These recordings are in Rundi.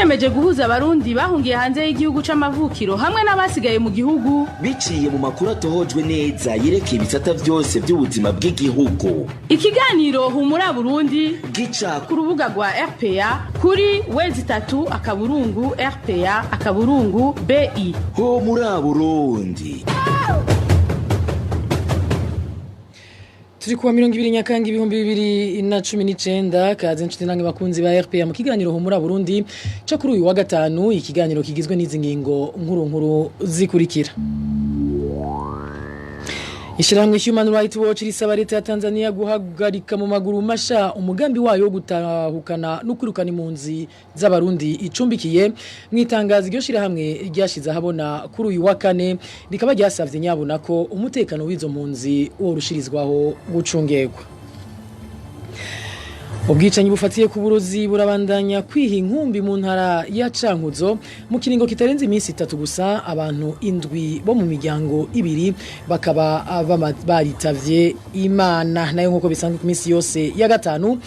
Ciyemeje guhuza Abarundi bahungiye hanze y'igihugu c'amavukiro hamwe n'abasigaye mu gihugu biciye mu makuru atohojwe neza yerekeye ibisata vyose vy'ubuzima bw'igihugu. Ikiganiro Humura Burundi gica ku rubuga rwa RPA kuri w3.rpa.bi. Humura Burundi. Turi kuwa 20 Nyakanga 2019. Kaze nshuti nange bakunzi ba RPA mu kiganiro Humura Burundi cyo kuri uyu wa gatanu, ikiganiro kigizwe n'izi ngingo nkuru nkuru zikurikira. Ishyirahamwe Human Rights Watch risaba leta ya Tanzania guhagarika mu maguru masha umugambi wayo wo gutahukana no kwirukana impunzi z'Abarundi icumbikiye. Mu itangazo iryo shyirahamwe ryashize ahabona kuri uyu wa kane, rikaba ryasavye nyabuna ko umutekano w'izo mpunzi worushirizwaho gucungerwa. Ubwicanyi bufatiye ku burozi burabandanya kwiha inkumbi mu ntara ya Cankuzo. Mu kiringo kitarenze iminsi 3 gusa, abantu 7 bo mu miryango 2 bakaba baritavye Imana. Nayo nkuko bisanzwe ku minsi yose ya gatanu,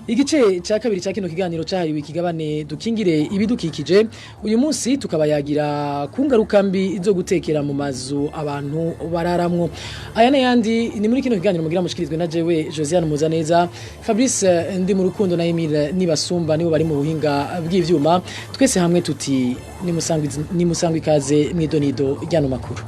igice ca kabiri ca kino kiganiro cahariwe ikigabane dukingire ibidukikije. Uyu munsi tukabayagira ku ngaruka mbi zo gutekera mu mazu abantu bararamwo. Aya n'ayandi ni muri kino kiganiro mugira mushikirizwe na jewe Josiane Muzaneza. Fabrice ndi mu rukundo na Emile Nibasumba nibo bari mu buhinga bw'ivyuma. Twese hamwe tuti nimusangwe ikaze mwidonido ryano makuru.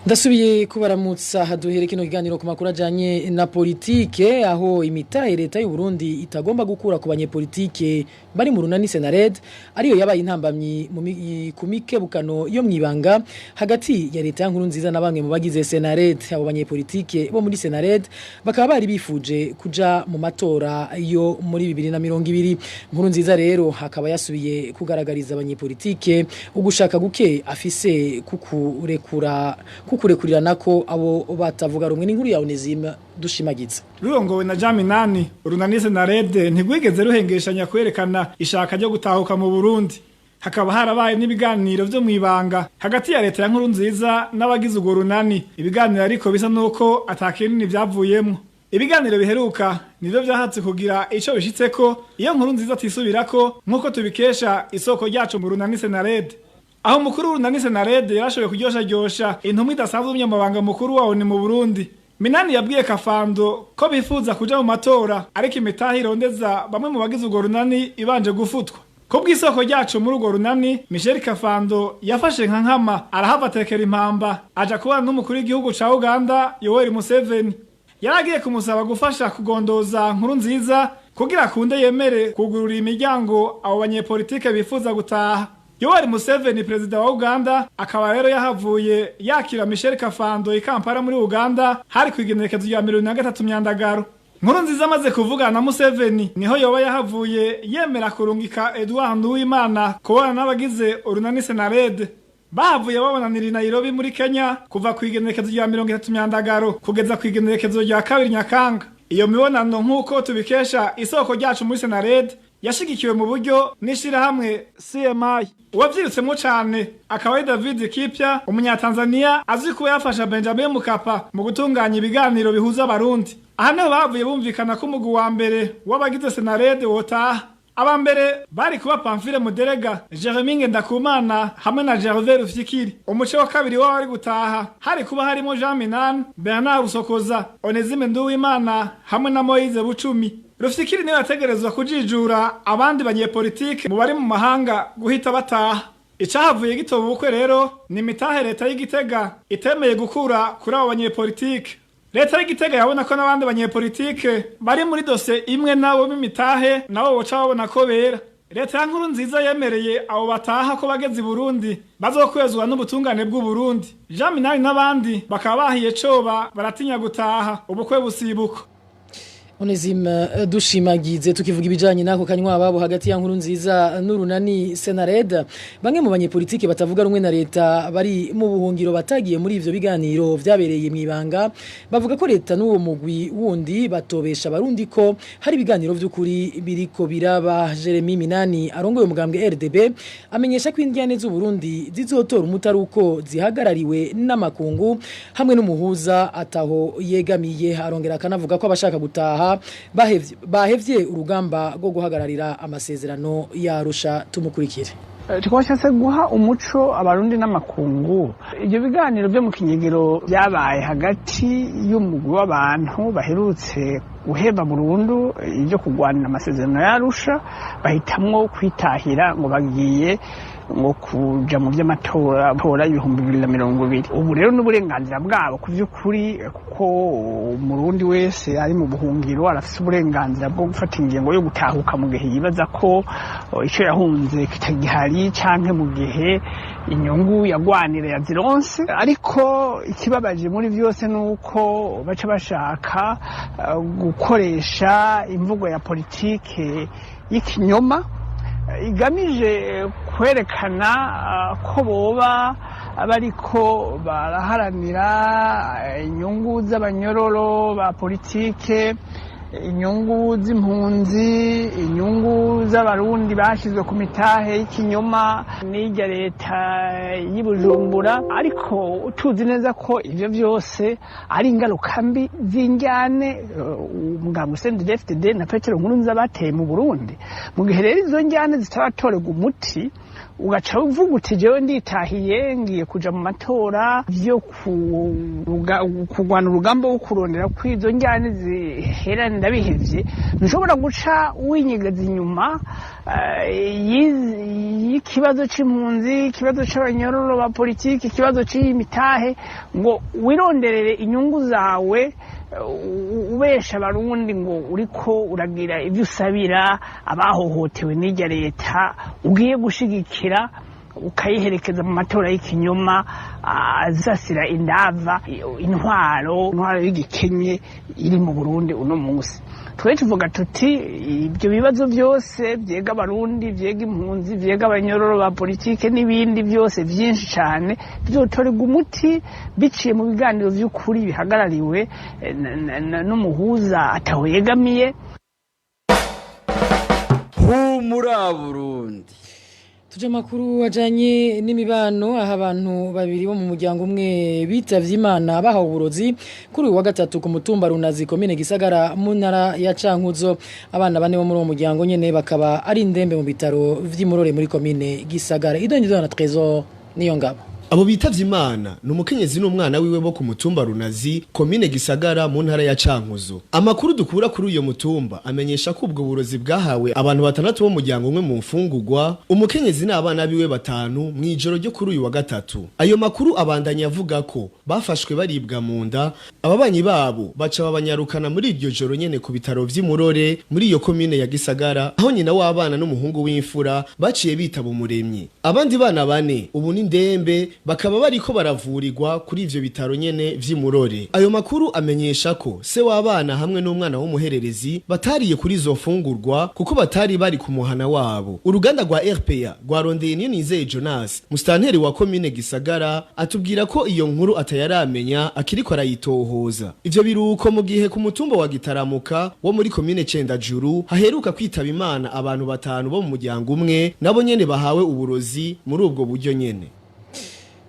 Ndasubiye kubaramutsa, haduhere kino kiganiro ku makuru ajanye na politike, aho imitahe leta y'u Burundi itagomba gukura ku banyepolitike bari mu runani Senared ariyo yabaye intambamyi ku mikebukano yo mwibanga hagati ya leta Nkuru Nziza na bamwe mu bagize Senared. Abo banyepolitike bo muri Senared bakaba bari bifuje kuja mu matora yo muri 2020. Nkuru Nziza rero hakaba yasubiye kugaragariza abanyepolitike ugushaka guke afise kukurekura kukurekurira nako abo batavuga rumwe. N'inkuru ya Onezime Dushimagiza. Rurongowe na Jean Minani, urunani Senared ntigwigeze ruhengeshanya kwerekana ishaka ryo gutahuka mu Burundi. Hakaba harabaye n'ibiganiro vyo mwibanga hagati ya leta ya Nkuru Nziza n'abagize urwo runani. Ibiganiro ariko bisa nuko atakinini vyavuyemwo. Ibiganiro biheruka nivyo vyahatse kugira ico bishitseko iyo Nkuru Nziza atisubirako, nkuko tubikesha isoko ryacu mu runani Senared. Aho umukuru w'urunani Senared yarashoboye kuryosharyosha intumwa idasanzwe umunyamabanga mukuru wawo ni mu Burundi. Minani yabwiye Kafando ko bifuza kuja mu matora, ariko imitahe irondeza bamwe mu bagize urwo runani ibanje gufutwa. Ku bw'isoko ryacu muri urwo runani, Michel Kafando yafashe nka nkama arahava atekera impamba aja kubana n'umukuru w'igihugu ca Uganda Yoweri Museveni. Yaragiye kumusaba gufasha kugondoza Nkuru Nziza kugira akunde yemere kugurura imiryango abo banyepolitike bifuza gutaha. Yoweri Museveni, perezida wa Uganda, akaba rero yahavuye yakira Michel Kafando i Kampala muri Uganda hari kw'igenekerezo rya 23 Myandagaro. Nkuru Nziza amaze kuvugana na Museveni niho yoba yahavuye yemera kurungika Edouard Nduwimana kubona n'abagize urunani Senared. Bahavuye babonanira i Nairobi muri Kenya kuva kw'igenekerezo rya 30 Myandagaro kugeza kw'igenekerezo rya 2 Nyakanga. Iyo mibonano, nk'uko tubikesha isoko ryacu muri Senared, yashigikiwe mu buryo n'ishirahamwe CMI. Uwavyirutsemwo cane akaba ari David Kipya, umunyatanzania azwi kuba yafasha Benjamin Mkapa mu gutunganya ibiganiro bihuza Abarundi. Aha niho bavuye bumvikana ko umugwi wa mbere w'abagize Senared wotaha. Aba mbere bari kuba Pamphile Muderega, Jeremy Ngendakumana hamwe na Gervais Rufyikiri. Umuce wa kabiri w'abari gutaha hari kuba harimo Jean Minani, Bernard Rusokoza, Onezime Nduwimana hamwe na Moise Bucumi. Rufyikiri niwe yategerezwa kujijura abandi banyepolitike mu bari mu mahanga guhita bataha. Icahavuye gitoba ubukwe rero ni imitahe leta y'Igitega itemeye gukura kuri abo banyepolitike. Leta y'Igitega yabona ko n'abandi banyepolitike bari muri dosiye imwe nabo b'imitahe nabo boca babona ko bera. Leta ya Nkuru Nziza yemereye abo bataha ko bageze i Burundi bazokwezwa n'ubutungane bw'u Burundi. Jean Minani n'abandi bakaba bahiye coba baratinya gutaha ubukwe busibuko. Onezime Dushimagize. Tukivuga ibijanye nako kanywa ababo hagati ya Nkuru Nziza n'urunani Senared, bamwe mu banyepolitike batavuga rumwe na leta bari mu buhungiro batagiye muri ivyo biganiro vyabereye mwibanga bavuga ko leta n'uwo mugwi wundi batobesha Abarundi ko hari ibiganiro vy'ukuri biriko biraba. Jeremy Minani arongoye umugambwe RDB amenyesha ko indyane z'u Burundi zizotora umutari uko zihagarariwe n'amakungu hamwe n'umuhuza ataho yegamiye. Arongera akanavuga ko abashaka gutaha boba bahevye urugamba rwo guhagararira amasezerano ya Arusha. Tumukurikire. Twashatse guha umuco Abarundi n'amakungu. Ibyo biganiro byo mu kinyegero byabaye hagati y'umugwi w'abantu baherutse guheba burundu ibyo kurwanira amasezerano ya Arusha, bahitamwo kwitahira ngo bagiye ngo kuja mu by'amatora tora 2020. Ubu rero n'uburenganzira bwabo ku by'ukuri, kuko Umurundi wese ari mu buhungiro arafise uburenganzira bwo gufata ingingo yo gutahuka mu gihe yibaza ko icyo yahunze kitagihari, canke mu gihe inyungu yagwanira yazironse. Ariko ikibabaje muri byose ni uko baca bashaka gukoresha imvugo ya politike y'ikinyoma igamije kwerekana ko boba bariko baraharanira inyungu z'abanyororo ba politike, inyungu z'impunzi, inyungu z'Abarundi bashyizwe ku mitahe y'ikinyoma n'irya leta y'i Bujumbura. Ariko tuzi neza ko ivyo vyose ari ingaruka mbi z'injyane umugambwe CNDD-FDD na Petero Nkurunziza bateye mu Burundi. Mu gihe rero izo njyane zitaratorerwa umuti, ugaca uvuga uti jewe nditahiye, ngiye kuja mu matora vyo kurwana urugamba wo kurondera ko izo njyane zihera, ndabihevye, ntushobora guca winyegeza inyuma y'ikibazo c'impunzi, ikibazo c'abanyororo ba politiki, ikibazo c'imitahe, ngo wironderere inyungu zawe, ubesha Abarundi ngo uriko uragira ibyo usabira abahohotewe n'irya leta ugiye gushigikira, ukayiherekeza mu matora y'ikinyoma azasira indava intwaro y'igikenye iri mu Burundi uno munsi. Twe tuvuga tuti ibyo bibazo byose byega Abarundi, byega impunzi, byega abanyororo ba politike n'ibindi byose byinshi cyane, byotorerwa umuti biciye mu biganiro by'ukuri bihagarariwe n'umuhuza ataho yegamiye. Humura Burundi. Tuje makuru ajanye n'imibano, aho abantu babiri bo mu muryango umwe bitavye Imana bahawe uburozi kuri uyu wa gatatu ku mutumba Runazi, komine Gisagara, mu ntara ya Cankuzo. Abana bane bo muri uwo muryango nyene bakaba ari indembe mu bitaro vy'Imurore muri komine Gisagara. Idongizo na Trésor niyo ngabo. Abo bitavye Imana ni umukenyezi n'umwana wiwe bo ku mutumba Runazi, komine Gisagara, mu ntara ya Cankuzo. Amakuru dukura kuri uyo mutumba amenyesha ko ubwo burozi bwahawe abantu batandatu bo mu muryango umwe mu mfungurwa, umukenyezi n'abana biwe batanu, mw'ijoro ryo kuri uyu wa gatatu. Ayo makuru abandanya avuga ko bafashwe baribwa mu nda, ababanyi babo baca babanyarukana muri iryo joro nyene ku bitaro vy'Imurore muri iyo komine ya Gisagara, aho nyina w'abana n'umuhungu w'imfura baciye bitaba Umuremyi. Abandi bana bane ubu ni ndembe, bakaba bariko baravurirwa kuri ivyo bitaro nyene vy'Imurore. Ayo makuru amenyesha ko se w'abana hamwe n'umwana w'umuhererezi batariye kuri izo mfungurwa kuko batari bari ku muhana wabo. Uruganda rwa RPA rwarondeye Niyonizeye Jonas, musitanteri wa komine Gisagara, atubwira ko iyo nkuru atayaramenya, akiriko arayitohoza. Ivyo biruko mu gihe ku mutumba wa Gitaramuka wo muri komine Cendajuru haheruka kwitaba Imana abantu batanu bo mu muryango umwe, nabo nyene bahawe uburozi muri ubwo buryo nyene.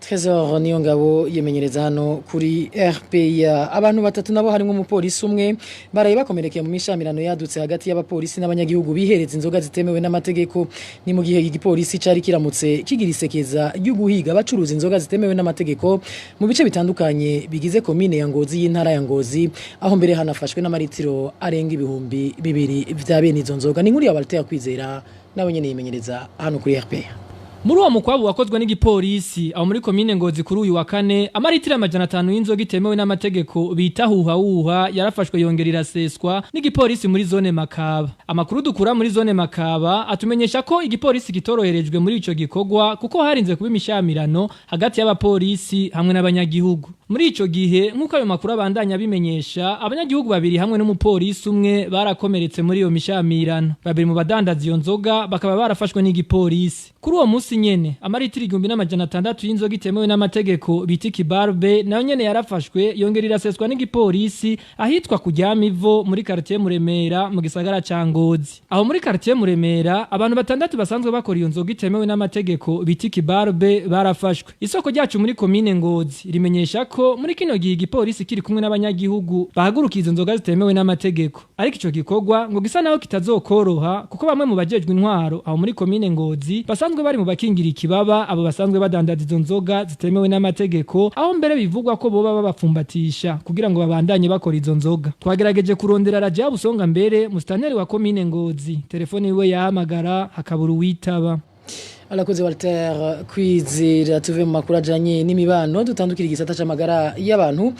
Trésor Niyongabo yemenyereza hano kuri RPA. Abantu batatu nabo harimo umupolisi umwe baraye bakomerekeye mu mishamirano yadutse hagati y'abapolisi n'abanyagihugu bihereza inzoga zitemewe n'amategeko. Ni mu gihe igipolisi cari kiramutse kigira isekeza ryo guhiga bacuruza inzoga zitemewe n'amategeko mu bice bitandukanye bigize komine ya Ngozi y'intara ya Ngozi, aho mbere hanafashwe n'amaritiro arenga 2000 vya bene izo nzoga. Ni nkuru ya Walter Kwizera, nawe nyene yimenyereza hano kuri RPA. Muri uwo mukwabu wakozwe n'igipolisi aho muri komine Ngozi kuri uyu wa kane, amaritiro 500 y'inzoga itemewe n'amategeko bita huha yarafashwe yongera iraseswa n'igipolisi muri zone Makaba. Amakuru dukura muri zone Makaba atumenyesha ko igipolisi kitoroherejwe muri ico gikorwa, kuko harinze kuba imishamirano hagati y'abapolisi hamwe n'abanyagihugu. Muri ico gihe, nk'uko ayo makuru abandanya abimenyesha, abanyagihugu babiri hamwe n'umupolisi umwe barakomeretse muri iyo mishamirano. Babiri mu badandaza iyo nzoga bakaba barafashwe n'igipolisi. Kuri uwo munsi nyene, amaritiro 1600 y'inzoga itemewe n'amategeko bita ikibarbe nayo nyene yarafashwe yongera iraseswa n'igipolisi ahitwa Kuryamivo muri quartier Muremera mu gisagara ca Ngozi. Aho muri quartier Muremera, abantu batandatu basanzwe bakora iyo nzoga itemewe n'amategeko bita ikibarbe barafashwe. Isoko ryacu muri komine Ngozi rimenyesha ko ko muri kino gihe igipolisi kiri kumwe n'abanyagihugu bahagurukiye izo nzoga zitemewe n'amategeko, ariko ico gikorwa ngo gisa naho kitazokoroha kuko bamwe mu bajejwe intwaro aho muri komine Ngozi basanzwe bari mu bakingira ikibaba abo basanzwe badandaza izo nzoga zitemewe n'amategeko, aho mbere bivugwa ko boba babapfumbatisha kugira ngo babandanye bakora izo nzoga. Twagerageje kurondera Rajabu Songa mbere musitanteri wa komine Ngozi, telefone yiwe yahamagara hakabura uwitaba. Alakoze Walter Kwizera. Tuve mu makuru ajanye n'imibano dutandukira igisata c'amagara y'abantu,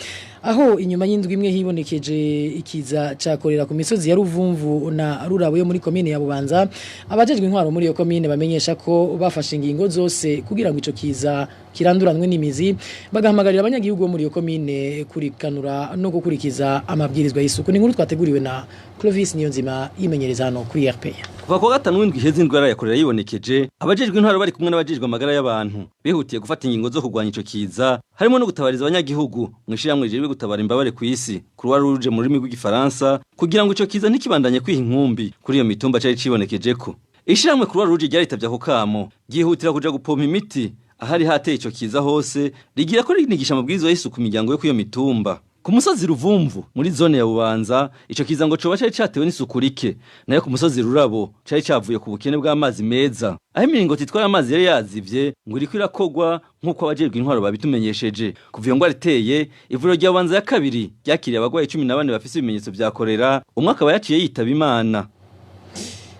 aho inyuma y'indwi imwe hibonekeje ikiza cakorera ku misozi ya Ruvumvu na Rurabo yo muri komine ya Bubanza, abajejwe intwaro muri iyo komine bamenyesha ko bafashe ingingo zose kugira ngo ico kiza kiranduranwe n'imizi, bagahamagarira abanyagihugu bo muri iyo komine kurikanura no gukurikiza amabwirizwa y'isuku. Ni inkuru twateguriwe na Clovis Niyonzima yimenyereza hano kuri RPA. Kuva kuwa gatanu w'indwi iheze indwara ya korera yibonekeje, abajejwe intwaro bari kumwe n'abajejwe amagara y'abantu bihutiye gufata ingingo zo kurwanya ico kiza, harimo no gutabariza abanyagihugu mu ishirahamwe rijejwe gutabara imbabare ku isi, Croix Rouge mu rurimi rw'igifaransa, kugira ngo ico kiza ntikibandanye kwiha inkumbi kuri iyo mitumba cari cibonekejeko. Ishirahamwe Croix Rouge ryaritabye ako kamo, ryihutira kuja gupompa imiti ahari hateye ico kiza hose, rigira ko rinigisha amabwirizwa y'isuku imiryango yo kuri iyo mitumba. Ku musozi Ruvumvu muri zone ya Bubanza, ico kiza ngo coba cari catewe n'isuku rike, nayo ku musozi Rurabo cari cavuye ku bukene bw'amazi meza, aho imiringoti itwara amazi yari yazivye ngo iriko irakogwa nk'uko abajejwe intwaro babitumenyesheje. Kuva iyo ngwara iteye, ivuriro rya Bubanza ya kabiri ryakiriye abagwayi 14 bafise ibimenyetso vya korera, umwe akaba yaciye yitaba Imana.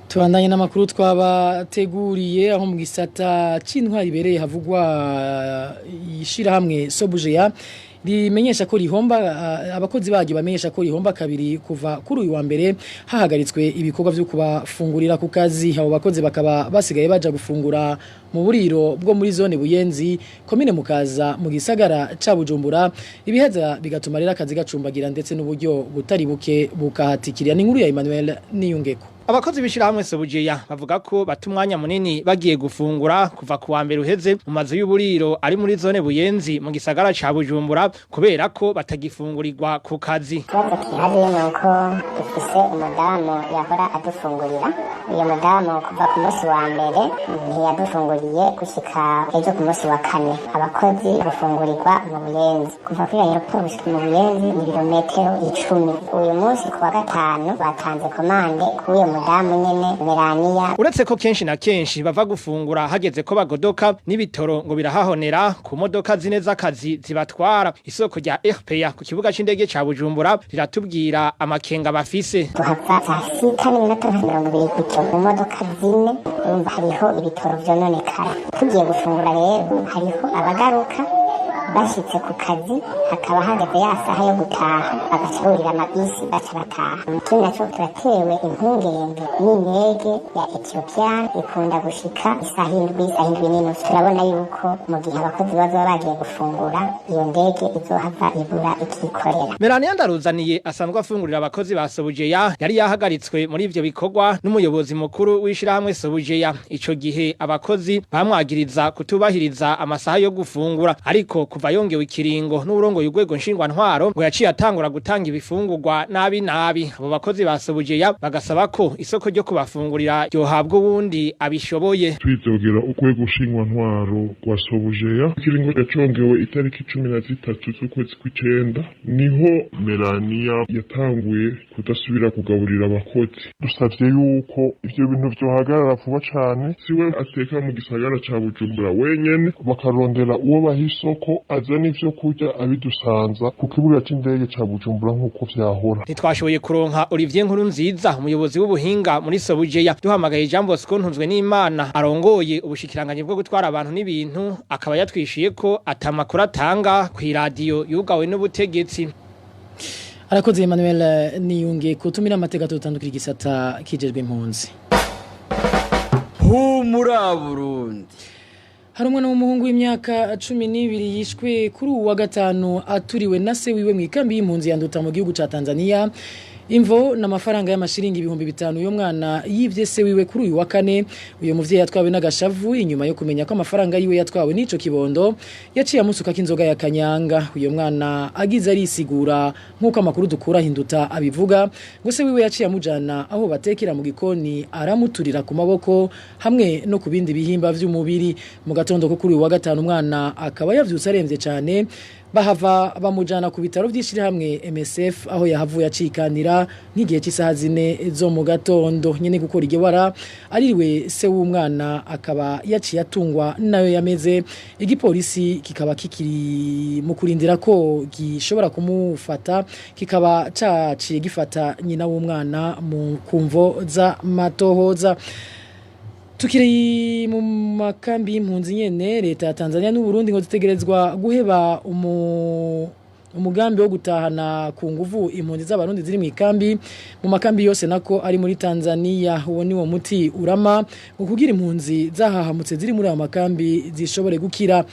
Tubandanye n'amakuru twabateguriye, aho mu gisata c'intwari ibereye havugwa ishirahamwe Sobujeya rimenyesha ko rihomba, abakozi baryo bamenyesha ko rihomba kabiri kuva kuri uyu wa mbere hahagaritswe ibikorwa vyo kubafungurira ku kazi. Abo bakozi bakaba basigaye baja gufungura mu buriro bwo muri zone Buyenzi, komine Mukaza, mu gisagara ca Bujumbura, ibiheza bigatuma rero akazi gacumbagira ndetse n'uburyo butari buke bukahatikirira. Ni inkuru ya Emmanuel Niyungeko. Abakozi b'ishirahamwe Sobujeya bavuga ko bata umwanya munini bagiye gufungura kuva ku wa mbere uheze mu mazu y'uburiro ari muri zone Buyenzi mu gisagara ca Bujumbura, kubera ko batagifungurirwa ku kazi. Ikibazo gihari ni uko dufise umudamu yahora adufungurira. Uyu mudamu kuva ku munsi wa mbere ntiyadufunguriye gushika ejo ku munsi wa kane. Abakozi bafungurirwa mu Buyenzi, kuva kuri aéroport gushika mu Buyenzi ni ibirometero 10. Uyu munsi ku wa gatanu batanze commande k'uyo mudamu nyene Melania. Uretse ko kenshi na kenshi bava gufungura hageze ko bagodoka, n'ibitoro ngo birahahonera ku modoka zine z'akazi zibatwara. Isoko rya RPA ku kibuga c'indege ca Bujumbura riratubwira amakenga bafise. Tuhava saa sita n'iminota nka 20 gutyo mu modoka zine, urumva hariho ibitoro vyononekara. Tugiye gufungura rero hariho abagaruka bashitse ku kazi hakaba hageze ya saha yo gutaha, bagaca burira amabisi baca bataha. Ikindi naco, turatewe impungenge n'indege ya Ethiopian ikunda gushika isaha 7, isaha 7:30. Turabona yuko mu gihe abakozi bazoba bagiye gufungura, iyo ndege izohava ibura ikikorera. Melania Ndaruzaniye asanzwe afungurira abakozi ba Sobujeya yari yahagaritswe muri ivyo bikorwa n'umuyobozi mukuru w'ishirahamwe Sobujeya. Ico gihe abakozi bamwagiriza kutubahiriza amasaha yo gufungura, ariko kuva yongewe ikiringo n'uburongoye urwego nshingwantwaro ngo yaciye atangura gutanga ibifungurwa nabi nabi. Abo bakozi ba Sobujeya bagasaba ko isoko ryo kubafungurira ryohabwa uwundi abishoboye. Twizogera urwego nshingwantwaro rwa Sobujeya, ikiringo yacongewe itariki 13 z'ukwezi kw'icenda, niho Melania yatanguye kudasubira kugaburira abakozi. Dusavye yuko ivyo bintu vyohagarara vuba cane, siwe ateka mu gisagara ca Bujumbura wenyene, bakarondera uwo baha isoko azana ivyo kurya abidusanza ku kibuga c'indege ca Bujumbura nk'uko vyahora. Ntitwashoboye kuronka Olivier Nkurunziza, umuyobozi w'ubuhinga muri Sobujeya. Duhamagaye Jean Bosco Ntunzwe n'Imana arongoye ubushikiranganji bwo gutwara abantu n'ibintu, akaba yatwishiye ko atamakuru atanga kw'iradiyo yugawe n'ubutegetsi. Arakoze Emmanuel Niyunge. Kutumira amateka, tutandukira igisata kijejwe impunzi. Humura Burundi. Hari umwana w'umuhungu w'imyaka 12 yishwe kuri uwu wa gatanu aturiwe na se wiwe mu ikambi y'impunzi yanduta mu gihugu ca Tanzania. Imvo n'amafaranga y'amashiringi 5000 uyo mwana yivye se wiwe kuri uyu wa kane. Uyo muvyeyi yatwawe n'agashavu inyuma yo kumenya ko amafaranga yiwe yatwawe n'ico kibondo, yaciye amusuka k'inzoga ya kanyanga. Uyo mwana agize arisigura, nk'uko amakuru dukura hinduta abivuga, ngo se wiwe yaciye amujana aho batekera mu gikoni, aramuturira ku maboko hamwe no ku bindi bihimba vy'umubiri. Mu gatondo ko kuri uyu wa gatanu umwana akaba yavyutse aremvye cane. Bahava bamujana ku bitaro vy'ishirahamwe MSF aho yahavuye acikanira nk'igihe cy'isaha 4 zo mu gatondo. Nyene gukora iryo bara aririwe se w'umwana akaba yaciye atungwa nayo yameze. Igipolisi kikaba kikiri mu kurindira ko gishobora kumufata, kikaba caciye gifata nyina w'umwana mu kumvo za matohoza. Tukiri mu makambi y'impunzi nyene, leta ya Tanzania n'u Burundi ngo zitegerezwa guheba umugambi wo gutahana ku nguvu impunzi z'abarundi ziri mu ikambi, mu makambi yose nako ari muri Tanzania. Uwo ni wo muti urama ngo kugira impunzi zahahamutse ziri muri ayo makambi zishobore gukira.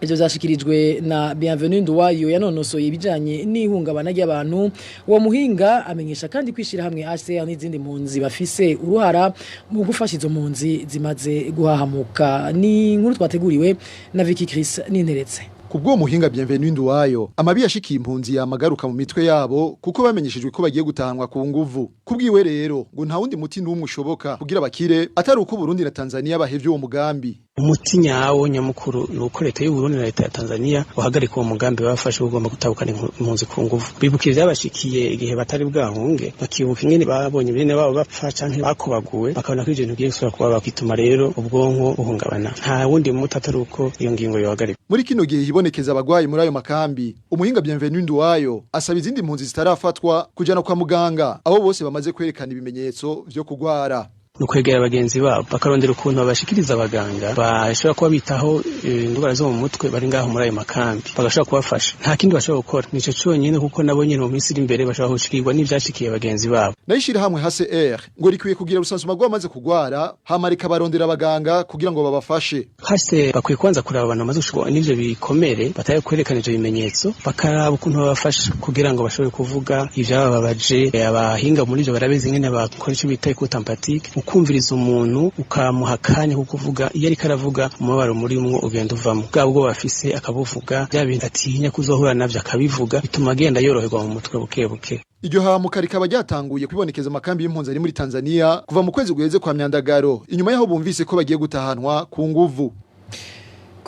Ivyo vyashikirijwe na Bienvenue Nduwayo yanonosoye ibijanye n'ihungabana ry'abantu. Uwo muhinga amenyesha kandi kwishira hamwe HCR n'izindi mpunzi bafise uruhara mu gufasha izo mpunzi zimaze guhahamuka. Ni inkuru twateguriwe na Vicky Chris Ninteretse. Kubwo muhinga Bienvenue Nduwayo, amabi yashikiye impunzi yamagaruka mu mitwe yabo kuko bamenyeshejwe ko bagiye gutahanwa ku nguvu. Kubwiwe rero ngo nta wundi muti n'umwe ushoboka kugira bakire atari uko Burundi na Tanzania bahevye uwo mugambi. Umuti nyawo nyamukuru ni uko leta y'u Burundi na leta ya Tanzania bahagarika uwo mugambi bafashe ugomba gutahukana impunzi ku nguvu. Bibuka ivyabashikiye igihe batari bwahunge, bakibuka ingene babonye bene babo bapfa canke bakubaguwe, bakabona ko ivyo bintu bigiye gusubira kuba, bakituma rero ubwonko buhungabana. Nta wundi muti atari uko iyo ngingo yohagarikwa. Muri kino gihe hibonekeza abagwayi muri ayo makambi, umuhinga Bienvenue Nduwayo asaba izindi mpunzi zitarafatwa kujana kwa muganga abo bose bamaze kwerekana ibimenyetso vyo kugwara. Ni ukwegera bagenzi babo bakarondera ukuntu babashikiriza abaganga bashobora kuba bitaho indwara zo mu mutwe bari ngaho muri ayo makambi, bagashobora kubafasha. Nta kindi bashobora gukora, nico conyene, kuko nabo nyene mu minsi iri imbere bashobora gushikirwa n'ivyashikiye bagenzi babo. Nayo ishirahamwe HCR ngo rikwiye kugira rusansuma rw'abamaze kugwara, hama rikabarondera abaganga kugira ngo babafashe. HCR bakwiye kubanza kuraba abantu bamaze gushikirwa n'ivyo bikomere batari kwerekana ivyo bimenyetso, bakaraba ukuntu babafasha kugira ngo bashobore kuvuga ivyabababaje. Abahinga muri ivyo barabizi ingene bakora ico bita écoute empathique, ukumviriza umuntu, ukamuha akanya ko kuvuga. Iyo ariko aravuga, umubabaro murimwo ugenda uvamo, bwa bwo bafise akabuvuga, bya bintu atinya kuzohura navyo akabivuga, bituma agenda yoroherwa mu mutwe buke buke. Iryo hamuka rikaba ryatanguye kwibonekeza amakambi y'impunzi ari muri Tanzania kuva mu kwezi guheze kwa Myandagaro, inyuma yaho bumvise ko bagiye gutahanwa ku nguvu.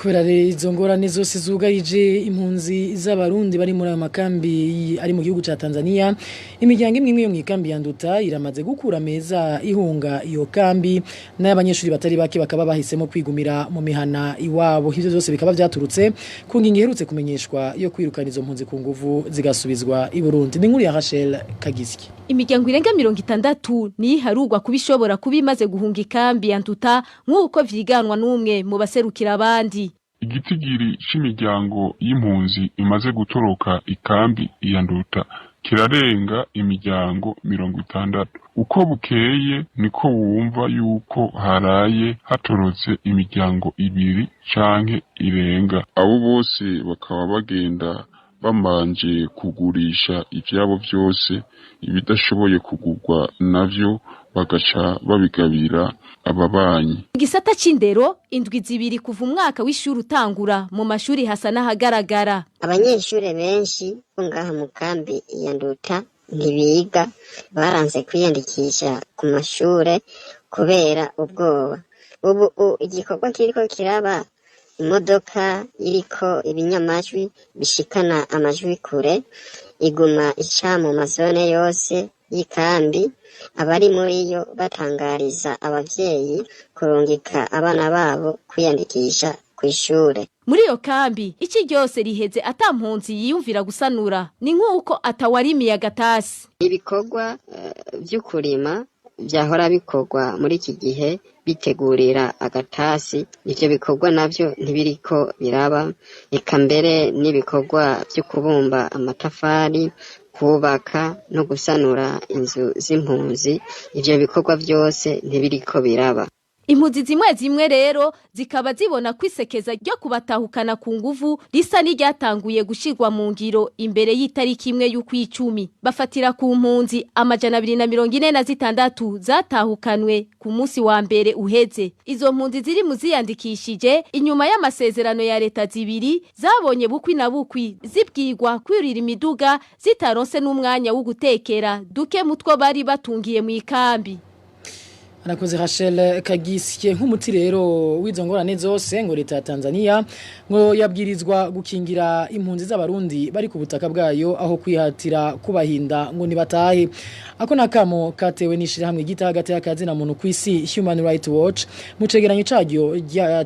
Kubera rero izo ngorane zose zugarije impunzi z'abarundi bari muri ayo makambi ari mu gihugu ca Tanzania, imiryango imwe imwe yo mu ikambi ya Nduta iramaze gukura meza ihunga iyo kambi, n'abanyeshuri batari bake bakaba bahisemo kwigumira mu mihana iwabo. Ivyo byose bikaba vyaturutse ku ngingo iherutse kumenyeshwa yo kwirukana izo mpunzi ku nguvu zigasubizwa i Burundi. Ni inkuru ya Rachel Kagizki. Imiryango irenga 60 niyo iharurwa kuba ishobora kuba imaze guhunga ikambi ya Nduta, nk'uko vyiganwa n'umwe mu baserukira abandi. Igitigiri c'imiryango y'impunzi imaze gutoroka ikambi ya Nduta kirarenga imiryango 60. Uko bukeye niko wumva yuko haraye hatorotse imiryango ibiri canke irenga. Abo bose bakaba bagenda bamanje kugurisha ivyabo vyose, ibidashoboye kugurwa navyo bagaca babigabira ababanyi. Mu gisata c'indero, indwi 2 kuva umwaka w'ishuri utangura, mu mashuri hasa n'ahagaragara. Abanyeshuri benshi bo ngaha mu kambi ya Nduta ntibiga, baranse kwiyandikisha ku mashure kubera ubwoba. Ubu igikorwa kiriko kiraba, imodoka iriko ibinyamajwi bishikana amajwi kure iguma ica mu mazone yose y'ikambi, abari muri yo batangariza abavyeyi kurungika abana babo kwiyandikisha kw'ishure. Muri iyo kambi ici ryose riheze ata mpunzi yiyumvira gusanura, ni nk'uko atawarimiye agatasi. Ibikorwa vyo kurima vyahora bikorwa muri iki gihe bitegurira agatasi, ivyo bikorwa navyo ntibiriko biraba, eka mbere n'ibikorwa vyo kubumba amatafari, kubaka no gusanura inzu z'impunzi, ivyo bikorwa vyose ntibiriko biraba. Impunzi zimwe zimwe rero zikaba zibona kwisekeza ryo kubatahukana ku nguvu risa n'iryatanguye gushirwa mu ngiro imbere y'itariki 1 y'ukwicumi. Bafatira ku mpunzi 246 zatahukanwe ku munsi wa mbere uheze. Izo mpunzi ziri mu ziyandikishije inyuma y'amasezerano ya leta zibiri, zabonye bukwi na bukwi zibwirwa kwirira imiduga zitaronse n'umwanya wo gutekera duke mutwo bari batungiye mu ikambi. Anakoze Rachel Kagisye. Nk'umuti rero w'izo ngorane zose, ngo leta ya Tanzania ngo yabwirizwa gukingira impunzi z'abarundi bari ku butaka bwayo aho kwihatira kubahinda ngo nibatahe. Ako nakamo katewe n'ishirahamwe gita hagati y'akazi na muntu kwisi, Human Rights Watch, mu cegeranyo caryo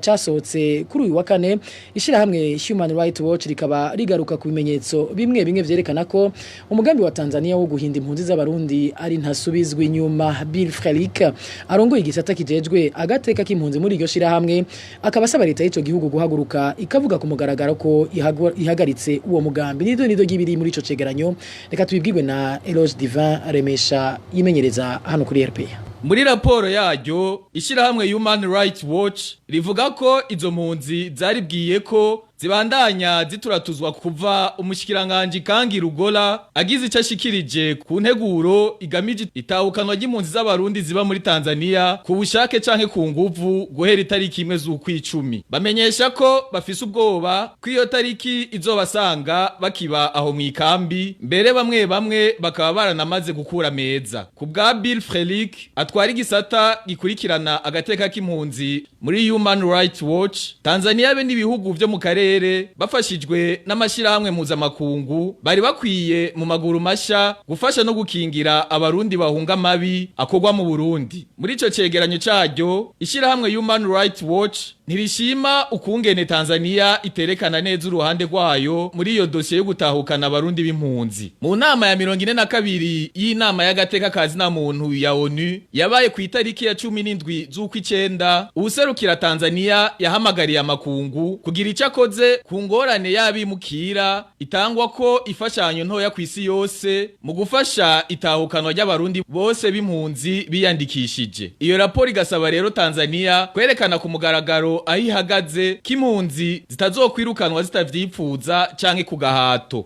casohotse kuri uyu wa kane. Ishirahamwe Human Rights Watch rikaba rigaruka ku bimenyetso bimwe bimwe vyerekana ko umugambi wa Tanzania wo guhinda impunzi z'abarundi ari ntasubizwa inyuma. Bill Frelick, arongoye igisata kijejwe agateka k'impunzi muri iryo shirahamwe, akaba asaba leta y'ico gihugu guhaguruka ikavuga ku mugaragaro ko ihagaritse uwo mugambi. Nido nido gibiri muri ico cegeranyo, reka tubibwirwe na Eloge Divin Remesha yimenyereza hano kuri RPA. Muri raporo yaryo, ishyirahamwe Human Rights Watch rivuga ko izo mpunzi zaribwiye ko zibandanya zituratuzwa kuva umushikiranganje Kangi Rugola agize icyo ashikirije ku nteguro igamije itahukanwa ry'impunzi z'abarundi ziba muri Tanzania ku bushake canke ku nguvu guhera itariki 1 z'ukwicumi. Bamenyesha ko bafise ubwoba ko iyo tariki izobasanga bakiba aho mu ikambi, mbere bamwe bamwe bakaba baranamaze gukura meza. Ku bwa Bill Frelick atwara igisata gikurikirana agateka k'impunzi muri Human Rights Watch, Tanzania be n'ibihugu vyo mu karere bafashijwe n'amashirahamwe mpuzamakungu bari bakwiye mu maguru masha gufasha no gukingira abarundi bahunga amabi akorwa mu Burundi. Muri ico cegeranyo caryo, ishirahamwe Human Rights Watch ntirishima ukungene Tanzania iterekana neza uruhande rwayo muri iyo dosiye yo gutahukana abarundi b'impunzi. Mu nama ya 42 y'inama y'agateka kazi na muntu ya ONU yabaye ku itariki ya 17 z'ukwicenda, uwuserukira Tanzania yahamagariye amakungu kugira ico akoze ku ngorane y'abimukira itangwa ko ifashanyo ntoya ku isi yose mu gufasha itahukanwa ry'abarundi bose b'impunzi biyandikishije. Iyo raporo igasaba rero Tanzania kwerekana ku mugaragaro aho ihagaze k'impunzi zitazokwirukanwa zitavyipfuza canke ku gahato.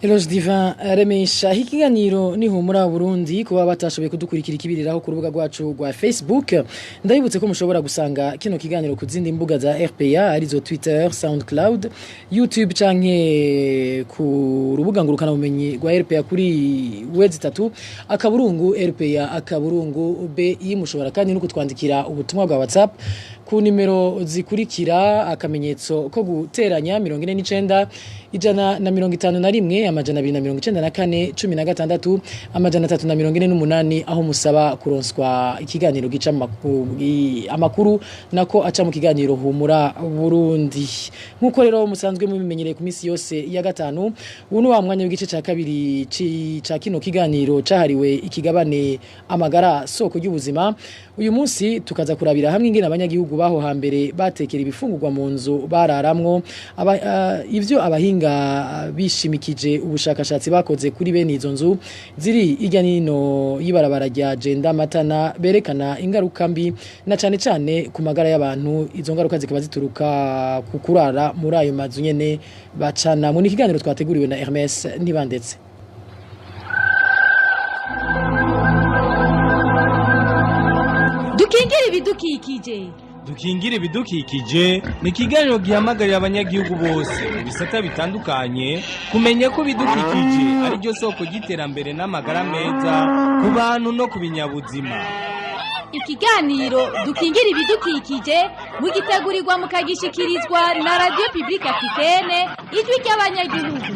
Eloge Divin Remesha. Ikiganiro ni Humura Burundi. Kuba batashoboye kudukurikira ikibiriraho ku rubuga rwacu rwa Facebook, ndabibutse ko mushobora gusanga kino kiganiro ku zindi mbuga za RPA, arizo Twitter, SoundCloud, YouTube canke ku rubuga ngurukana bumenyi rwa RPA kuri w3.rpa.bi. Mushobora kandi no kutwandikira ubutumwa bwa WhatsApp ku nimero zikurikira: akamenyetso ko guteranya 49 151 294 16 348, aho musaba kuronswa ikiganiro gica amakuru nako aca mu kiganiro Humura Burundi. Nkuko rero musanzwe mubimenyereye ku minsi yose ya gatanu, uno wa mwanya w'igice ca kabiri ca kino kiganiro cahariwe ikigabane amagara soko ry'ubuzima. Uyu munsi tukaza kurabira hamwe ingene abanyagihugu baho hambere batekera ibifungurwa mu nzu bararamwo, ivyo abahinga bishimikije ubushakashatsi bakoze kuri bene izo nzu ziri irya nino y'ibarabara rya Jenda Matana, berekana ingaruka mbi na cane cane ku magara y'abantu. Izo ngaruka zikaba zituruka ku kurara muri ayo mazu nyene bacana. Mu kiganiro twateguriwe na Hermes Ntibandetse. Dukingire ibidukikije. Dukingire ibidukikije ni ikiganiro gihamagarira abanyagihugu bose mu bisata bitandukanye kumenya ko ibidukikije ari ryo soko ry'iterambere n'amagara meza ku bantu no ku binyabuzima. Ikiganiro Dukingire ibidukikije mugitegurirwa mukagishikirizwa na Radio Publique Africaine, Ijwi ry'abanyagihugu.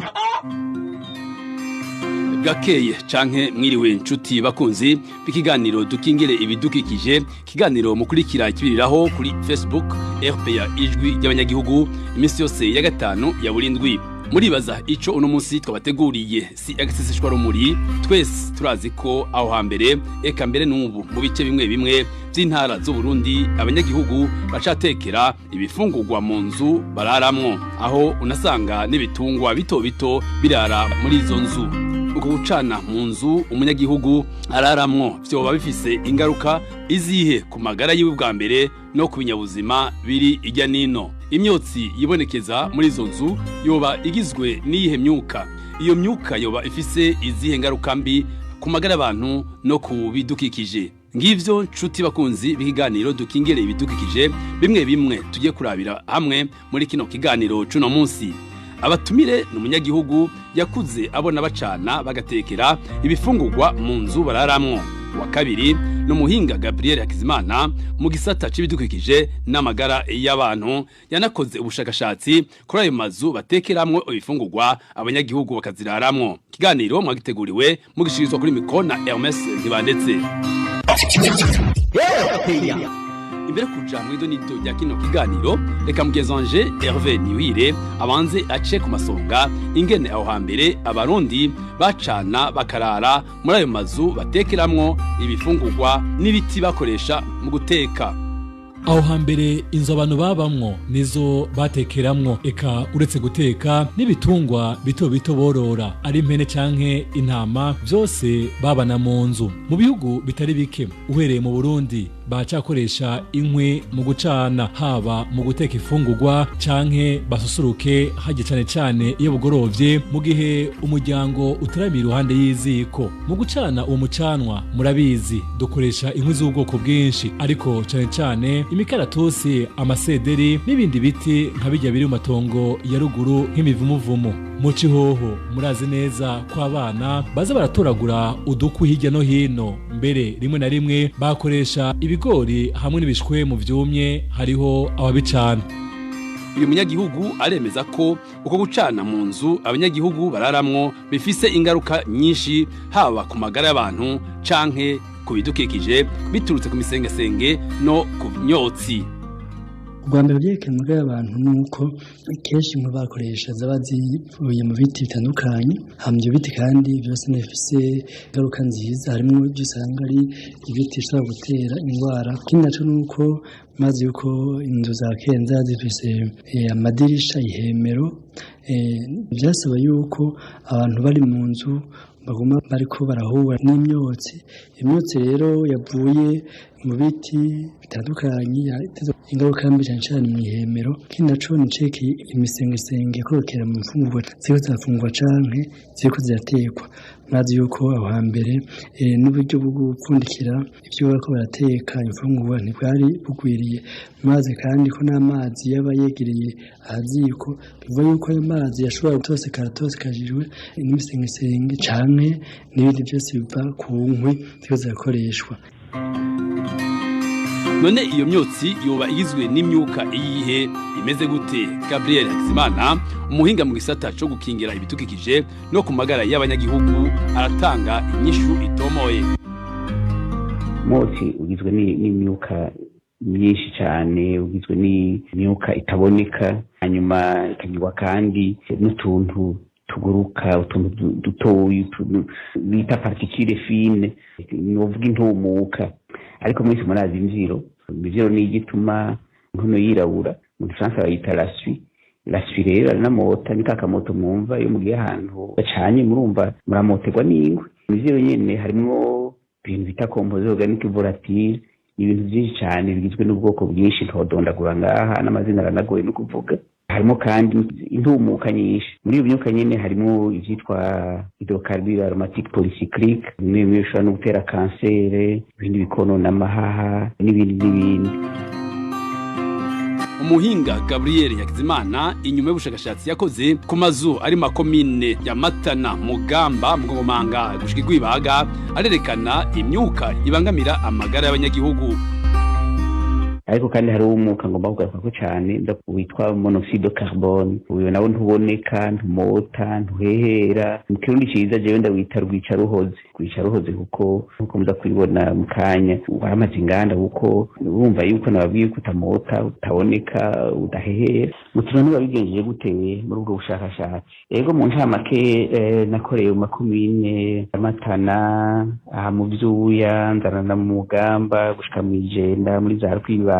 Bwakeye canke mwiriwe nshuti bakunzi b'ikiganiro Dukingire ibidukikije, kiganiro mukurikira ikibiriraho kuri Facebook RPA Ijwi ry'abanyagihugu iminsi yose ya gatanu ya burindwi. Muribaza ico uno munsi twabateguriye. Si agaseseshwa rumuri, twese turazi ko aho hambere, eka mbere n'ubu mu bice bimwe bimwe by'intara z'u Burundi, abanyagihugu bacatekera ibifungurwa mu nzu bararamwo, aho unasanga n'ibitungwa bito bito birara muri izo nzu. Uko gucana mu nzu umunyagihugu araramwo vyoba bifise ingaruka izihe ku magara yiwe bwa mbere no ku binyabuzima biri ijya nino? Imyotsi yibonekeza muri izo nzu yoba igizwe n'iyihe myuka? Iyo myuka yoba ifise izihe ngaruka mbi ku magara y'abantu no ku bidukikije? Ngivyo nshuti bakunzi b'ikiganiro Dukingire ibidukikije, bimwe bimwe tugiye kurabira hamwe muri kino kiganiro cuno munsi. Abatumire ni umunyagihugu yakuze abona bacana bagatekera ibifungurwa mu nzu bararamwo. Wa kabiri ni umuhinga Gabriel Hakizimana mu gisata c'ibidukikije n'amagara y'abantu, yanakoze ubushakashatsi kuri ayo mazu batekeramwo ibifungurwa abanyagihugu bakaziraramwo. Ikiganiro mwagiteguriwe mugishirizwa kuri mikoro na Hermes Ntibandetse. Imbere kuja mw'ido nito rya kino kiganiro, reka mugezanje Hervé Niwire abanze ace ku masonga ingene aho hambere abarundi bacana bakarara muri ayo mazu batekeramwo ibifungurwa n'ibiti bakoresha mu guteka. Aho hambere inzu abantu babamwo nizo batekeramwo, eka uretse guteka n'ibitungwa bito bito borora ari impene canke intama, byose babana mu nzu. Mu bihugu bitari bike uhereye mu Burundi bacakoresha inkwi mu gucana, haba mu guteka ifungurwa canke basusuruke hajye, cane cane iyo bugorovye mu gihe umuryango uteramiye iruhande y'iziko. Mu gucana uwo mucanwa, murabizi dukoresha inkwi z'ubwoko bwinshi, ariko cane cane imikaratusi, amasederi n'ibindi biti nka bijya biri mu matongo ya ruguru nk'imivumuvumu. Mu cihoho murazi neza ko abana baza baratoragura udukwi hirya no hino, mbere rimwe na rimwe bakoresha ibigori hamwe n'ibishwemu vyumye, hariho ababicana. Uyu munyagihugu aremeza ko uko gucana mu nzu abanyagihugu bararamwo bifise ingaruka nyinshi, haba ku magara y'abantu canke ku bidukikije, biturutse ku misengesenge no ku myotsi. Ubwa mbere byerekana amagara y'abantu ni uko kenshi inkwi bakoresha zaba zivuye mu biti bitandukanye. Hama ibyo biti kandi byose ntibifise ingaruka nziza, harimo ibyo usanga ari ibiti bishobora gutera indwara. Ikindi naco ni uko maze yuko inzu za kera zaba zifise amadirisha ihemero, byasaba yuko abantu bari mu nzu baguma bariko barahura n'imyotsi. Imyotsi rero yavuye mu biti bitandukanye yateza ingaruka mbi cyane cyane mu ihemero. Ikindi naco ni ceki imisengesenge korokera mu mfungurwa ziriko zirafungurwa canke ziriko ziratekwa. Murazi yuko aho hambere n'uburyo bwo gupfundikira ivyo bariko barateka imfungurwa ntibwari bugwiriye. Murazi kandi ko n'amazi yaba yegereye ahaziko, bivuga yuko ayo mazi yashobora gutosekara atosekajijwe n'imisengesenge canke n'ibindi byose biva ku nkwi ziriko zirakoreshwa. None iyo myotsi yoba igizwe n'imyuka iyihe, imeze gute? Gabriel Hakizimana, umuhinga mu gisata co gukingira ibidukikije no ku magara y'abanyagihugu, aratanga inyishu itomoye. Umwotsi ugizwe n'imyuka myinshi cyane, ugizwe n'imyuka itaboneka, hanyuma ikagirwa kandi n'utuntu tuguruka, utuntu dutoyi, utuntu bita particule fine, novuga intumuka. Ariko mwese murazi imvyiro. Imvyiro niyo igituma inkono yirabura, mu gifaransa bayita la suie. La suie rero aranamota, ni ka kamoto mwumva iyo mugiye ahantu bacanye, murumva muramoterwa n'ingwe. Imvyiro nyene harimwo ibintu bita composé organique volatile, ibintu byinshi cyane bigizwe n'ubwoko bwinshi ntodondagura ngaha, n'amazina aranagoye no kuvuga. Harimo kandi intumuka nyinshi. Muri iyo myuka nyene harimo ivyitwa hydrocarbure aromatique polycyclique, bimwe bimwe bishobora no gutera kansere, ibindi bikonona amahaha, n'ibindi n'ibindi. Umuhinga Gabriel Hakizimana, inyuma y'ubushakashatsi yakoze ku mazu ari makomine ya Matana, Mugamba, Mugongomanga gushika Igwibaga, arerekana imyuka ibangamira amagara y'abanyagihugu. Ariko kandi hari umwuka ngomba kugarukako cyane witwa monoxyde de carbone. Uyo nawo ntuboneka, ntumota, ntuhehera. Mu kirundi ciza jewe ndawita rwica ruhoze, rwica ruhoze, kuko nkuko muza kubibona mu kanya waramaze inganda, kuko urumva yuko nababwiye ko utamota, utaboneka, udahehera. Muti none wabigenjeje gute muri ubwo bushakashatsi? Ego, mu ncamake, nakoreye mu makomine ya Matana, aha mu Vyuya, nzanana mu Mugamba gushika mw'Ijenda muri za Rwibaga.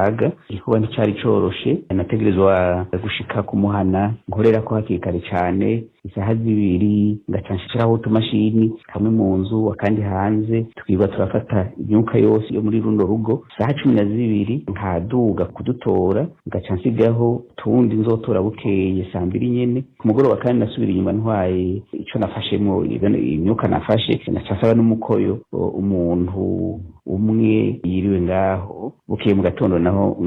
Igikorwa nticari coroshe. Nategerezwa gushika ku muhana nkorera ko hakiri kare cane, isaha 2, ngaca nshiraho utumashini, kamwe mu nzu akandi hanze, tukirirwa turafata imyuka yose yo muri runo rugo. Isaha 12 nkaduga kudutora, ngaca nsigaho utundi nzotora bukeye saa 2 nyene. Ku mugoroba kandi nasubira inyuma ntwaye ico nafashemwo imyuka nafashe, naca nsaba n'umukoyo umuntu umwe yiriwe ngaho. Bukeye mu gatondo naho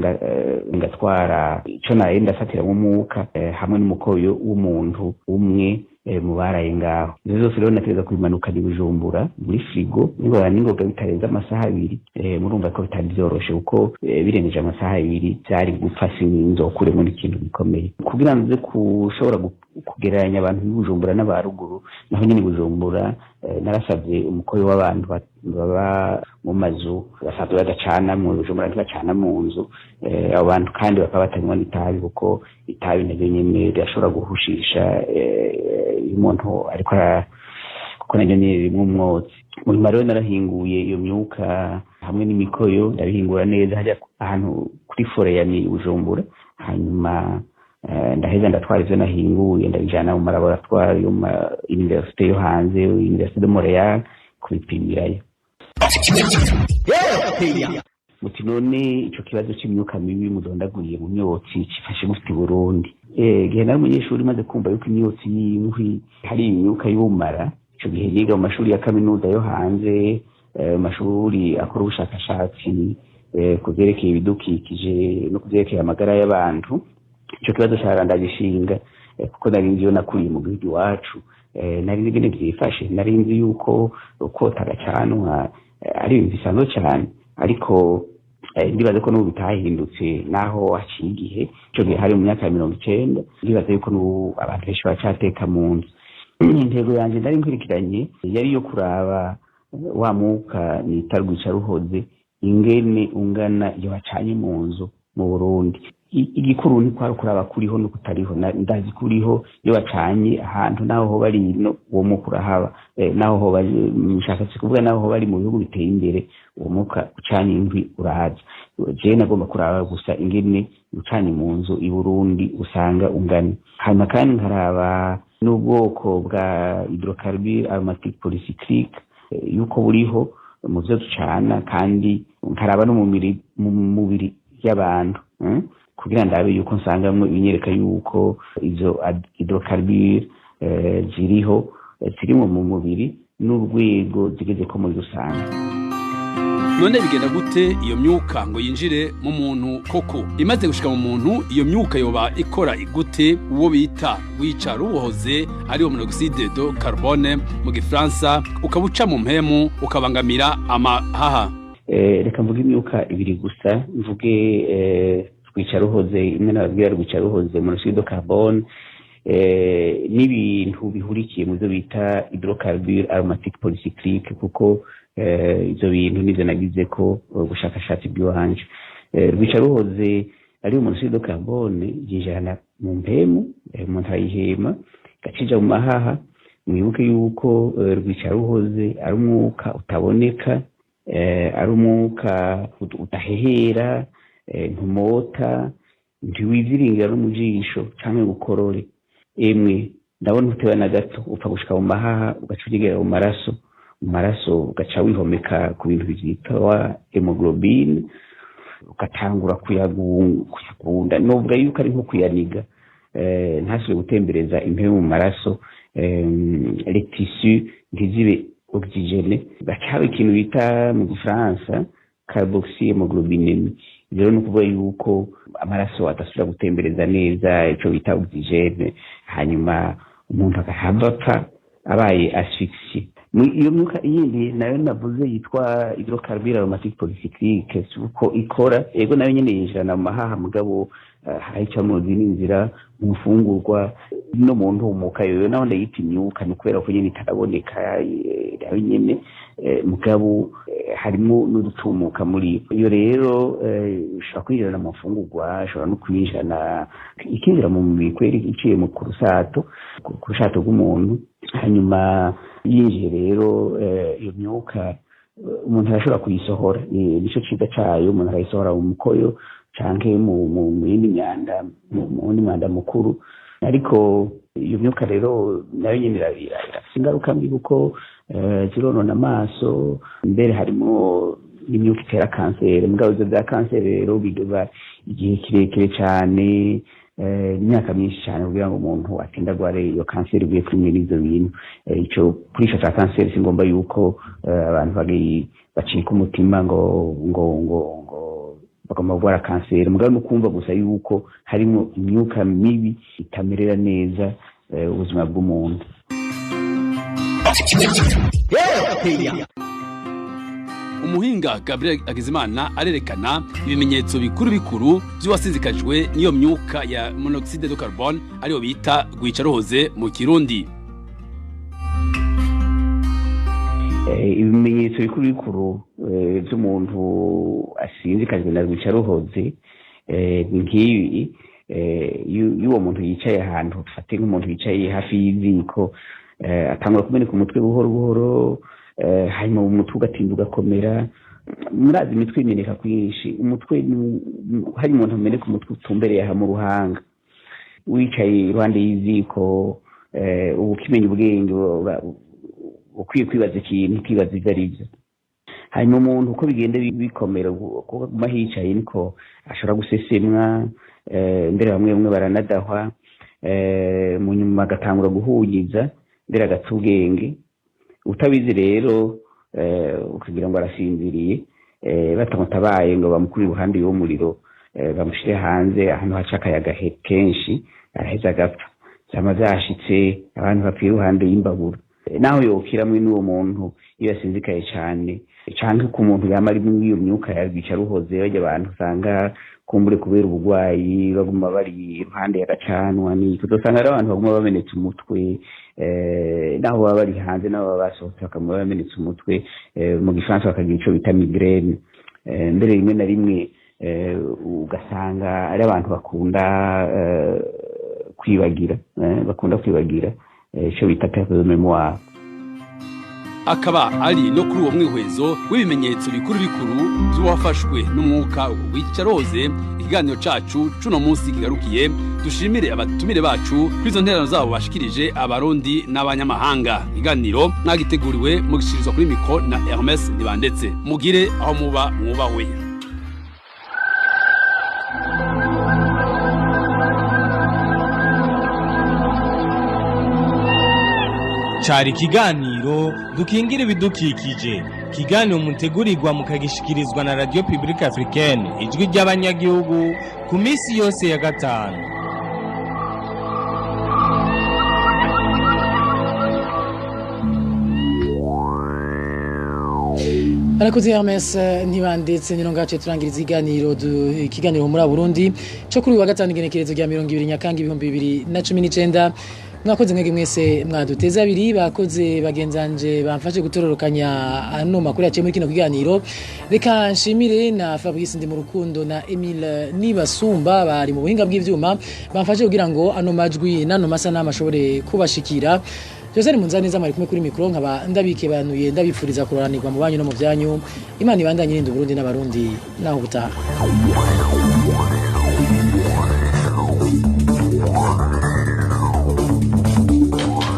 ngatwara ico naye ndafatiramwo umwuka, hamwe n'umukoyo w'umuntu umwe. Mu baraye ngaho, ivyo vyose rero nategereza kubimanukana i Bujumbura muri frigo ningoga ningoga, bitarenze amasaha 2. Murumva ko bitari vyoroshe, kuko birengeje amasaha 2 vyari gupfa, sinzokuremo n'ikintu gikomeye kugira nze kushobora kugereranya abantu b'i Bujumbura n'abaruguru. Naho nyene i Bujumbura narasavye umukoyo w'abantu baba mu mazu basanzwe badacana. Mu Bujumbura ntibacana mu nzu. Abo bantu kandi bakaba batanywa n'itabi, kuko itabi naryo nyene rirashobora guhushisha iyo umuntu ariko, kuko naryo nyene ririmwo umwotsi. Mu nyuma rero narahinguye iyo myuka hamwe n'imikoyo, ndabihingura neza hajya ahantu kuri forêt ya ni Bujumbura. Hanyuma ndaheza ndatwara ivyo nahinguye, ndabijana mu malaboratoire yo ma université yo hanze, Université de Montréal, kubipimirayo. Muti none ico kibazo c'imyuka mibi mudondaguriye mu myotsi cifashe gute i Burundi? Igihe nari umunyeshuri, maze kumva yuko imyotsi y'inkwi hari imyuka y'ubumara, ico gihe yiga mu mashuri ya kaminuza yo hanze, mu mashuri akora ubushakashatsi ku vyerekeye ibidukikije no ku vyerekeye amagara y'abantu, ico kibazo carandagishinga, kuko nari nzi iyo nakuriye mu gihugu iwacu, nari nzi ingene vyifashe, nari nzi yuko kota agacanwa ari ibintu bisanzwe cane. Ariko ndibaza ko n'ubu bitahindutse naho haciye igihe. Ico gihe hari mu myaka ya 90. Ndibaza yuko n'ubu abantu benshi baracateka mu nzu. Intego yanje nari nkurikiranye yari iyo kuraba wa mwuka nita rwicaruhoze ingene ungana iyo bacanye mu nzu mu Burundi. Igikuru ni kwari kuraba kuriho no kutariho. Ndazi kuriho iyo bacanye ahantu, naho hoba ari no uwo mwuka urahaba. Naho hoba mushatse kuvuga, naho hoba ari mu bihugu biteye imbere, uwo mwuka ucanye inkwi uraza. Je nagomba kuraba gusa ingene ucanye mu nzu i Burundi usanga ungana, hanyuma kandi nkaraba n'ubwoko bwa hydrocarbure aromatique polycyclique yuko buriho mu vyo ducana, kandi nkaraba no mu mubiri y'abantu, kugira ndabe yuko nsangamwo ibinyereka yuko izo hydrocarbure ziriho, zirimwo mu mubiri, n'urwego zigezeko muri rusange. None bigenda gute iyo myuka ngo yinjire mu muntu koko? Imaze gushika mu muntu, iyo myuka yoba ikora gute? Uwo bita wica rubohoze, ariwo monoxyde de carbone mu gifaransa, ukaba uca mu mpemu ukabangamira amahaha. Reka mvuge imyuka ibiri gusa, mvuge rwicaruhoze imwe nababwira, rwicaruhoze monoxyde de carbone, n'ibintu bihurikiye mu byo bita hydrocarbure aromatique polycyclique, kuko ivyo bintu nivyo nagize ko ubushakashatsi bw'iwanje. Rwicaruhoze ari monoxyde de carbone yinjirana mu mpemu, umuntu arayihema, igacija mu mahaha. Mwibuke yuko rwicaruhoze ari umwuka utaboneka, ari umwuka udahehera, ntumota, ntiwiziringira no mu jisho canke ngo ukorore. Emwe ndabona uteba na gato, upfa gushika mu mahaha ugaca ugera mu maraso, ugaca wihomeka ku bintu vyitwa hémoglobine, ugatangura kuyagunda. Novuga yuko ari nko kuyaniga, ntasubire gutembereza impemu mu maraso, les tissus ntizibe oxygénés, gaca haba ikintu bita mu gifaransa carboxyhémoglobinémie. Rero ni ukuvuga yuko amaraso adasubira gutembereza neza ico bita oxygène, hanyuma umuntu agahava apfa abaye asphyxié. Iyo myuka yindi nayo navuze yitwa hydrocarbure aromatique polycyclique, si uko ikora. Ego, nayo nyene yinjirana mu mahaha, mugabo harayica mu zindi nzira, mu mfungurwa no mu ntumuka. Yoyo naho ndayita imyuka ni ukubera ko nyene itaraboneka, nayo nyene, mugabo harimwo n'udutumuka muri iyo. Rero ishobora kwinjirana mu mfungurwa, ishobora no kwinjirana, ikinjira mu mubiri kweri iciye mu ku rushato rw'umuntu. Hanyuma yinjiye rero, iyo myuka umuntu arashobora kuyisohora. Nico ciza cayo, umuntu arayisohora mu mukoyo canke mu yindi myanda, mu wundi mwanda mukuru. Ariko iyo myuka rero nayo nyene irafise ingaruka mbi, kuko zironona amaso, mbere harimo n'imyuka itera kanseri. Mugabo ivyo vya kanseri rero biba igihe kirekire cane, imyaka myinshi cyane kugira ngo umuntu atinde agware iyo kanseri ivuye kuri mwene ivyo bintu. Ico kuri ico ca kanseri singomba yuko abantu bacika umutima ngo bagomba kurwara kanseri, mugabo no kumva gusa yuko harimo imyuka mibi itamerera neza. ubuzima bw'umuntu. Umuhinga Gabriel Agizimana arerekana ibimenyetso bikuru bikuru by'uwasinzikajwe n'iyo myuka ya monoxyde de carbone, ariyo bita rwicaruhoze mu Kirundi. Ibimenyetso bikuru bikuru by'umuntu asinzikajwe na rwicaruhoze ni nk'ibi: iyo uwo muntu yicaye ahantu, dufate nk'umuntu yicaye hafi y'iziko, atangura kumeneka umutwe buhoro buhoro, hanyuma umutwe ugatinda ugakomera. Murazi imitwe imeneka kwinshi, umutwe hari umuntu ameneka umutwe utumbereye aha mu ruhanga. Wicaye iruhande y'iziko, uba ukimenya ubwenge, ukwiye kwibaza ikintu, ukibaza ibyo ari byo. Hanyuma umuntu uko bigenda bikomera, uko aguma hicaye niko ashobora gusesemwa, mbere bamwe bamwe baranadahwa, mu nyuma agatangura guhunyiza, mbere agata ubwenge. Utabizi rero ukagira ngo arasinziriye, batamutabaye ngo bamukure iruhande y'uwo muriro, bamushyire hanze ahantu haca akayaga kenshi, araheza agapfa. Vyama vyashitse abantu bapfira iruhande y'imbabura. Naho yokiramwe n'uwo muntu iyo yasinzikaye cane, canke ku muntu yama ari muri iyo myuka ya rwicaruhoze, barya abantu usanga kumbure kubera ubugwayi baguma bari iruhande y'agacanwa, n'iki, uzosanga ari abantu baguma bamenetse umutwe, naho baba bari hanze, naho baba basohotse bakaguma bamenetse umutwe, mu Gifaransa bakagira ico bita migraine. Mbere rimwe na rimwe ugasanga ari abantu bakunda kwibagira, bakunda kwibagira, ico bita perte de mémoire. Akaba ari no kuri uwo mwihwezo w'ibimenyetso bikuru bikuru by'uwafashwe n'umwuka w'icaroze ikiganiro cacu cuno munsi kigarukiye. Dushimire abatumire bacu kuri izo ntererano zabo bashikirije Abarundi n'abanyamahanga. Ikiganiro mwagiteguriwe mugishirizwa kuri mikro na Hermes Nibandetse. Mugire aho muba mwubahwe. Cari ikiganiro Dukingira Ibidukikije, ikiganiro mutegurirwa mukagishikirizwa na Radio Publique Africaine, Ijwi ry'Abanyagihugu, ku minsi yose ya gatanu. Arakoze Hermes Ntibandetse. Nino ngace turangiriza iganiro, ikiganiro muri Burundi cyo kuri uyu wa gatanu, igenekerezo rya 20 Nyakanga 2019. Mwakoze mwege mwese mwaduteze abiri, bakoze bagenzanje bamfashe gutororokanya ano makuru yaciye muri kino kiganiro. Reka nshimire na Fabrice Ndi mu Rukundo na Emile Nibasumba bari mu buhinga bw'ivyuma, bamfashe kugira ngo ano majwi n'ano masanamu ashobore kubashikira. Jose Munzaneza mwari kumwe kuri mikro, nkaba ndabikebanuye, ndabifuriza kuroranirwa mu banyu no mu byanyu. Imana ibandanye irinde Burundi n'Abarundi. Naho gutaha.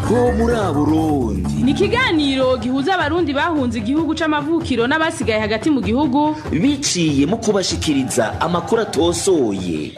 Bo muri Burundi ni ikiganiro gihuza Abarundi bahunze igihugu c'amavukiro n'abasigaye hagati mu gihugu, biciye mu kubashikiriza amakuru atosoye.